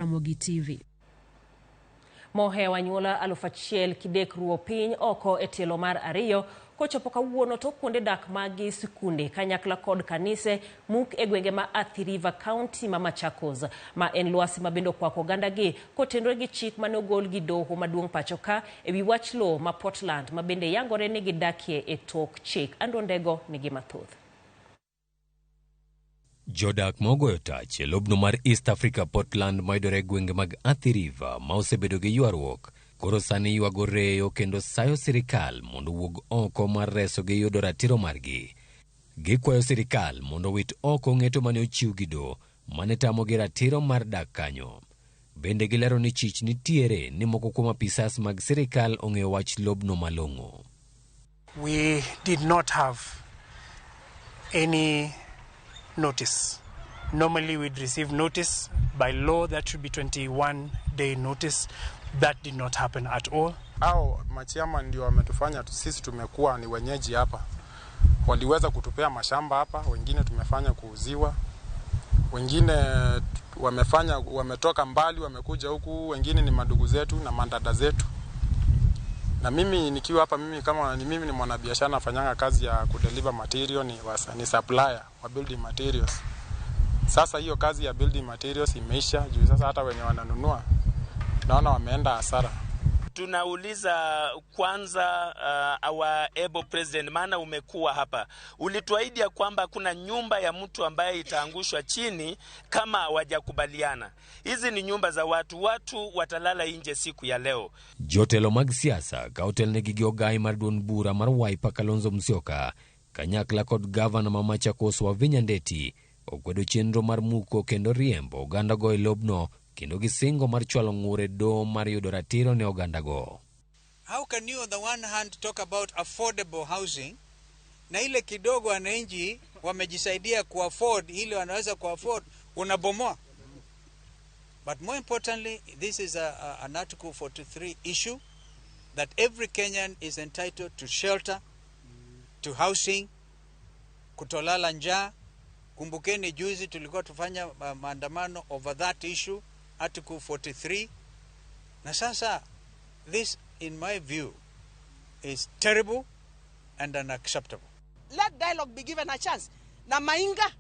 Ramogi TV. Mohewo anyuola 1000 kidek ruwo piny oko e tielo mar ariyo kochopo kawuono tok kuonde dak magi sikunde kanyakla kod kanise muk e gwenge ma Athi River County ma Machakos ma en lwasi ma bende okwako ogandagi kotenore gi chik mane ogol gi doho maduong' pacho ka ewi wach lowo ma Portland ma bende yangore ni gidakie e tok chik. Andrew Ndego nigi mathoth. Jodak ma ogoyo tach e lobno mar East Africa Portland mayudore e gwenge mag Athi River ma osebedo gi ywaruok koro sani ywago reyo kendo sayo sirikal mondo owuog oko mar resogi yudo ratiro margi. Gikwayo sirikal mondo owit oko ng'eto mane ochiw gi doho mane tamogi ratiro mar dak kanyo. Bende gilero ni chich nitiere ni moko kuom apisas mag sirikal ong'eyo wach lobno malong'o. We did not have any notice. Normally we'd receive notice. By law that should be 21-day notice. That did not happen at all. Hao machairman ndio wametufanya sisi tumekuwa ni wenyeji hapa. Waliweza kutupea mashamba hapa, wengine tumefanya kuuziwa, wengine wamefanya wametoka mbali wamekuja huku, wengine ni madugu zetu na mandada zetu. Na mimi nikiwa hapa, mimi kama ni mimi ni mwanabiashara nafanyanga kazi ya kudeliver material, ni supplier wa building materials. Sasa hiyo kazi ya building materials imeisha juu sasa hata wenye wananunua naona wameenda hasara. Tunauliza kwanza our able president, maana umekuwa hapa, ulituahidi ya kwamba kuna nyumba ya mtu ambaye itaangushwa chini kama hawajakubaliana. Hizi ni nyumba za watu, watu watalala nje siku ya leo. Jotelo mag siasa ka otelnegi gi ogai mar duond bura mar Wiper Kalonzo Musyoka kanyakla kod gavana ma Machakos Wavinya Ndeti okwedo chenro mar muko kendo riembo ogandago e lobno kendo gisingo mar chwalo ng'ur e doho mar yudo ratiro ne ogandago. How can you on the one hand talk about affordable housing na ile kidogo wananchi wamejisaidia kuafford ile wanaweza kuafford unabomoa? But more importantly, this is an Article 43 issue that every Kenyan is entitled to shelter, to housing, kutolala njaa. Kumbukeni juzi tulikuwa tufanya maandamano over that issue, Article 43. Na sasa, this in my view is terrible and unacceptable. Let dialogue be given a chance. Na Mainga,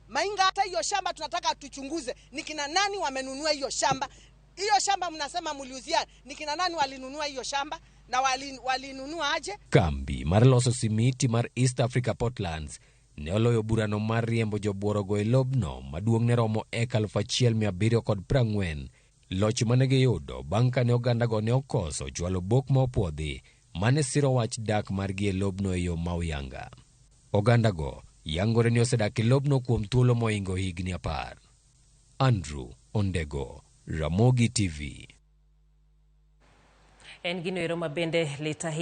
Mainga, hata hiyo shamba tunataka tuchunguze ni kina nani wamenunua hiyo shamba. Hiyo shamba mnasema mliuzia, ni kina nani walinunua hiyo shamba na walinunua aje? Kambi mar loso simiti mar East Africa Portlands ne oloyo burano mar riembo jobuorogo e lobno maduong' ne romo eka 1740. Loch mane giyudo bang' kane ogandago ne okoso chwalo bok ma opuodhi mane siro wach dak margi e lobno e yo ma oyanga. Ogandago yangore ni osedak e lobno kuom thuolo mohingo higni 10. Andrew Ondego, Ramogi TV. En gino ero ma bende lit ahinya.